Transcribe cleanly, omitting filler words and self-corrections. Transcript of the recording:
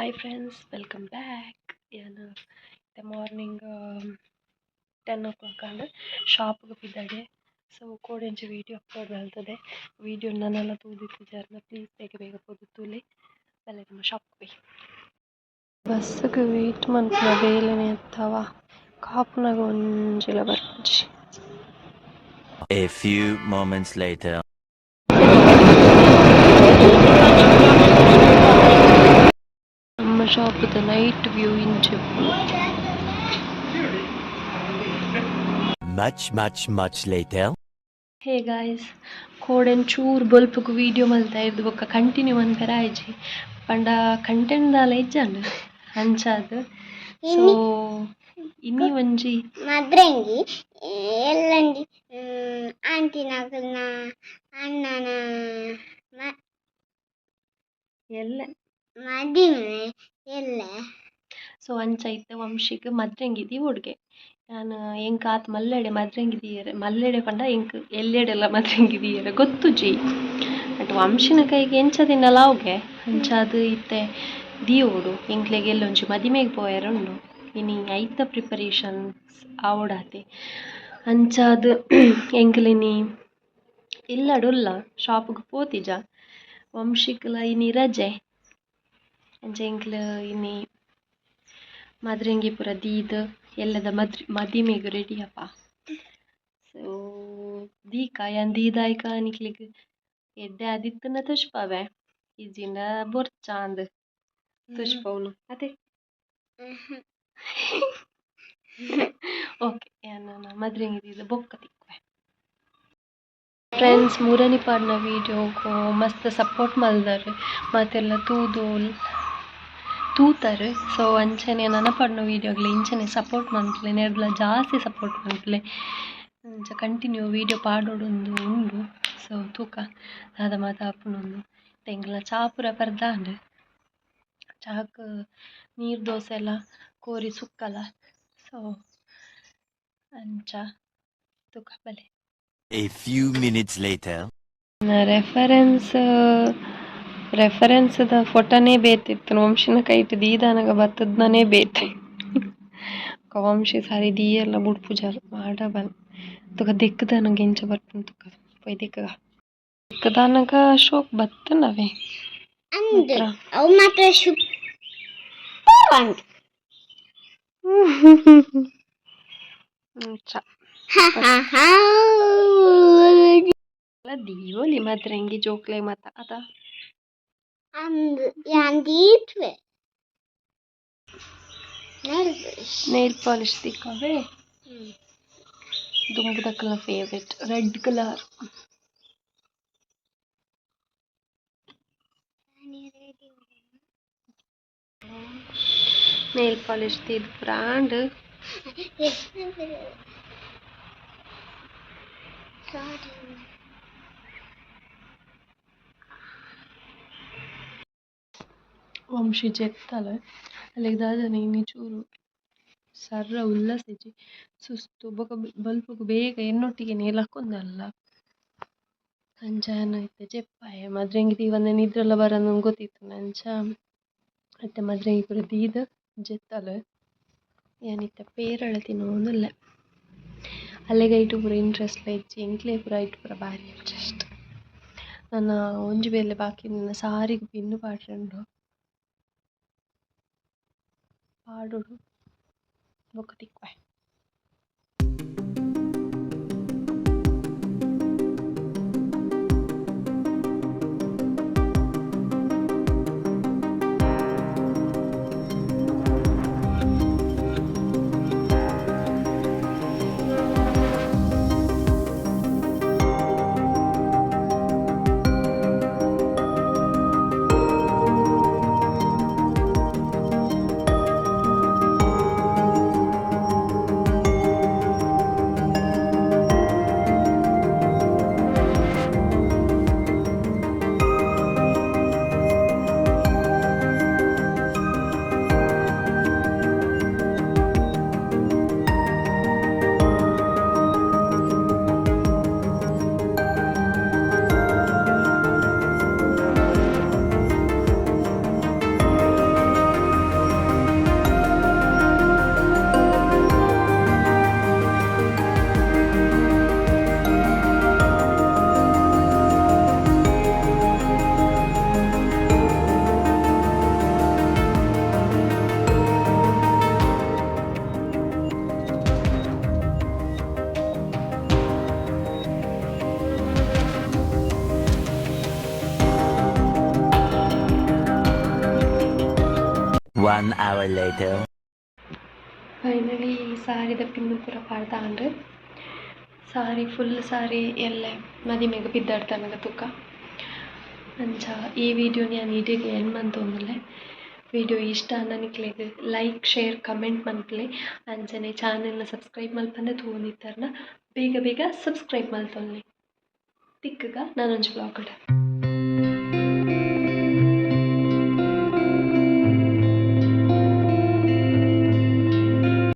Hi friends, welcome back. ಯಾನ್ ಇತ್ತೆ morning 10 ಓ clock ಆಂಡ್. ಶಾಪ್ಗ್ ಪಿದಡೆ. ಸೊ ಕೋಡೆ ಒಂಜಿ ವೀಡಿಯೋ ಅಪ್ಲೋಡ್ ಮಲ್ತುದೆ. ವೀಡಿಯೋ ನನಲ ತೂದಿತ್ತಿಜರ್ಂಡ ಪ್ಲೀಸ್ ಬೇಗ ಬೇಗ ಪೋದು ತೂಲೆ. ಬಲೆ, ನಮ್ಮ ಶಾಪ್ಗ್ ಪೋಯಿ. ಬಸ್ಸುಗು ವೇಟ್ ಮನ್ಪುನ ಬೇಲೆನೆ ಅತ್ತವ, ಕಾಪುನಗ ಒಂಜಿಲ ಬರ್ಪುಜಿ. A few moments later. ನಮ್ಮ ಶಾಪ್ದ ನೈಟ್ ವ್ಯೂ ಇಂಚಿಪ್ಪುಂಡು. Much, much, much later. Hey guys, ಕೋಡೆನ್ ಚೂರು ಬೊಲ್ಪುಗು ವೀಡಿಯೋ ಮಲ್ತ ಇರ್ದ್ ಬೊಕ್ಕ ಕಂಟಿನ್ಯೂ ಮನ್ಪೆರೆ ಆಯಿಜಿ. ಪಂಡ ಕಂಟೆಂಟ್ ದಾಲ ಇಜ್ಜಂಡ್. ಅಂಚಾದ್ ಸೊ ಇನಿ ಒಂಜಿ ಮದ್ರೆಂಗಿ ಎಲ್ಲಂಜಿ ಆಂಟಿನಕಲ್ನ ಅಣ್ಣನ ಎಲ್ಲೆ ಮದಿಮೆ ಎಲ್ಲೆ. ಸೊ ಅಂಚ ಇತ್ತೆ ವಂಶಿಗ್ ಮದ್ರೆಂಗಿ ದೀವೊಡುಗೆ. ಯಾನ್ ಎಂಕ್ ಆತ್ ಮಲ್ಲೆಡೆ ಮದ್ರೆಂಗಿ ದೀಯೆರೆ, ಮಲ್ಲೆಡೆ ಪಂಡ ಎಂಕ್ ಎಲ್ಲೆಡೆಲ ಮದ್ರೆಂಗಿ ದೀಯೆರೆ ಗೊತ್ತುಜಿ. ಬಟ್ ವಂಶಿನ ಕೈಗೆ ಎಂಚ ದಿನಲ ಅವುಗೆ. ಅಂಚಾದ್ ಇತ್ತೆ ದೀವೊಡು. ಎಂಕ್ಲೆಗ್ ಎಲ್ಲೊಂಜಿ ಮದಿಮೆಗ್ ಪೋಯೆರೆ ಉಂಡು. ಇನಿ ಐತ ಪ್ರಿಪರೇಷನ್ಸ್ ಆವೊಡಾತೆ. ಅಂಚಾದ್ ಎಂಕ್ಲ್ ಇನಿ ಇಲ್ಲಡ್ ಉಲ್ಲ, ಶಾಪ್ಗ್ ಪೋತಿಜ. ವಂಶಿಕ್ಲ ಇನಿ ರಜೆ. ಅಂಚ ಎಂಕ್ಲ್ ಇನಿ ಮದ್ರೆಂಗಿ ಪೂರ ದೀದ್ ಎಲ್ಲದ ಮದಿಮೆಗ್ ರೆಡಿ ಆಪ. ಸೊ ದೀಕ, ಯಾನ್ ದೀದಾಯ್ಕ ನಿಕ್ಲೆಗ್ ಎಡ್ಡೆ ಆದಿತ್ತುಂಡ ತೋಜ್ಪಾವೆ, ಇಜ್ಜಿಂಡ ಬೊರ್ಚಾಂದ್ ತೋಜ್ಪಾವುನು ಅತೆ. ಓಕೆ, ಯಾನ್ ಮದ್ರೆಂಗಿ ದೀದ್ ಬೊಕ್ಕ ತಿಕ್ಕುವೆ. ಫ್ರೆಂಡ್ಸ್, ಮುರನಿ ಪಾಡ್ನ ವೀಡಿಯೋಗು ಮಸ್ತ್ ಸಪೋರ್ಟ್ ಮಲ್ದರ್. ಮಾತೆರ್ಲ ತೂದು ತೂತರ್. ಸೊ ಅಂಚನೆ ನನ ಪಾಡ್ನ ವೀಡಿಯೋಗ್ಲ ಇಂಚನೆ ಸಪೋರ್ಟ್ ಮನ್ಪುಲೆ, ನೆರ್ದ್ಲ ಜಾಸ್ತಿ ಸಪೋರ್ಟ್ ಮನ್ಪುಲೆ. ಅಂಚ ಕಂಟಿನ್ಯೂ ವೀಡಿಯೋ ಪಾಡೊಡೊಂದು ಉಂಡು. ಸೊ ತೂಕ ದಾದ ಮಾತ ಆಪುಂಡು. ಎಂಕ್ಲ ಚಾ ಪೂರ ಪರ್ದಾಂಡ್. ಚಾಕ್ ನೀರು ದೋಸೆ ಎಲ್ಲ ಕೋರಿ ಸುಕ್ಕಲ. ಸೊ ಅಂಚ ತೂಕ, ಬಲೆ. A few minutes later. Reference ರೆಫರೆನ್ಸ್ದ ಫೋಟೋನೇ ಬೇತಿತ್ತು. ವಂಶಿನ ಕೈಟ್ ದೀದಾನಗ ಬತ್ತದ್ನನೇ ಬೇತೆ. ವಂಶಿ ಸಾರಿ ದೀಯೆರ್ಲ ಬುಡ್ಪುಜಾರ್ ಮಾಡ ಬಲ್. ತುಕ ದೆಕ್ಕುದಾನಗ ಎಂಚ ಬರ್ಪುಂಡು ತುಕ. ಪೋಯ್ ದೆಕ್ಕುಗ. ದೆಕ್ಕುದಾನಗ ಶೋಕ್ ಬತ್ತುಂಡವೆ. ಅಂದ್, ಅವು ಮಾತ್ರ ಸೂಪರ್ ಉಂಟು. ಅಂಚ ದೀವೊಲಿ ಮದ್ರೆಂಗಿ ಜೋಕ್ಲೆ ಮಾತ ಅತ. ಅಂದ್, ಯಾನ್ ದೀತ್ವೆ. ನೈಲ್ ಪಾಲಿಶ್ ತಿಕ್ಕವೆ. ದುಂಬುದಕಲ್ನ favourite red colour. Nail polish ದೀದ್ ಪೂರ ಆಂಡ್. ಸಾರಿ. ವಂಶಿ ಜೆತ್ತಲ್. ಅಲೆಗ್ ದಾದನ ಇನಿ ಚೂರು ಸರ್ರ ಉಲ್ಲಸಿಜಿ, ಸುಸ್ತು. ಬೊಕ ಬೊಲ್ಪುಗು ಬೇಗ ಎನ್ನೊಟ್ಟಿಗೆನೆ ಲಕ್ಕೊಂದಲ್ಲ. ಅಂಚ ಯಾನ್ ಇತ್ತೆ ಜೆಪ್ಪಾಯೆ. ಮದ್ರೆಂಗಿ ದೀವಂದೆ ನಿದ್ರೆಲ ಬರಂದ್ ಗೊತ್ತಿತ್ತ್ಂಡ್. ಅಂಚ ಇತ್ತೆ ಮದ್ರೆಂಗಿ ಪೂರ ದೀದ್ ಜೆತ್ತಲ್. ಯಾನ್ ಇತ್ತೆ ಪೇರಳೆ ತಿನೊಂದುಲ್ಲೆ. ಅಲೆಗ್ ಐಟ್ ಪೂರ ಇಂಟ್ರೆಸ್ಟ್ ಲ ಇಜ್ಜಿ. ಎಂಕ್ಲೆ ಪೂರ ಐಟ್ ಪೂರ ಬಾರಿ ಇಂಟ್ರೆಸ್ಟ್. ನನ ಒಂಜಿ ಬೇಲೆ ಬಾಕಿ, ನನ್ನ ಸಾರಿಗ್ ಪಿನ್ ಪಾಡ್ರೆ ಉಂಡು. ಪಾಡೊಡು. ಬೊಕ ತಿಕ್ಕುವೆ. One hour later. Finally ಸಾರಿದ pin ಪೂರ ಪಾಡ್ದಾಂಡ್. ಸಾರಿ ಫುಲ್ ಸಾರಿ ಎಲ್ಲೆ ಮದಿಮೆಗ್ ಪಿದ್ದಾಡ್ತಾನಗ ತುಕ್ಕ. ಅಂಚ ಈ ವಿಡಿಯೋನ ಯಾನ್ ಇಡೆಗ್ ಎಂಡ್ ಮಂತೊಂದುಲ್ಲೆ. ವಿಡಿಯೋ ಇಷ್ಟ ಆಂಡ ನಿಕ್ಲೆಗ್ ಲೈಕ್, ಶೇರ್, ಕಮೆಂಟ್ ಮನ್ಪುಲೆ. ಅಂಚನೆ ಚಾನೆಲ್ನ ಸಬ್ಸ್ಕ್ರೈಬ್ ಮಲ್ಪಂದೆ ತೂವೊಂದಿತ್ತರ್ನ ಬೇಗ ಬೇಗ ಸಬ್ಸ್ಕ್ರೈಬ್ ಮಲ್ತೊನ್ಲೆ. ತಿಕ್ಕುಗ ನನೊಂಜಿ ವ್ಲಾಗ್.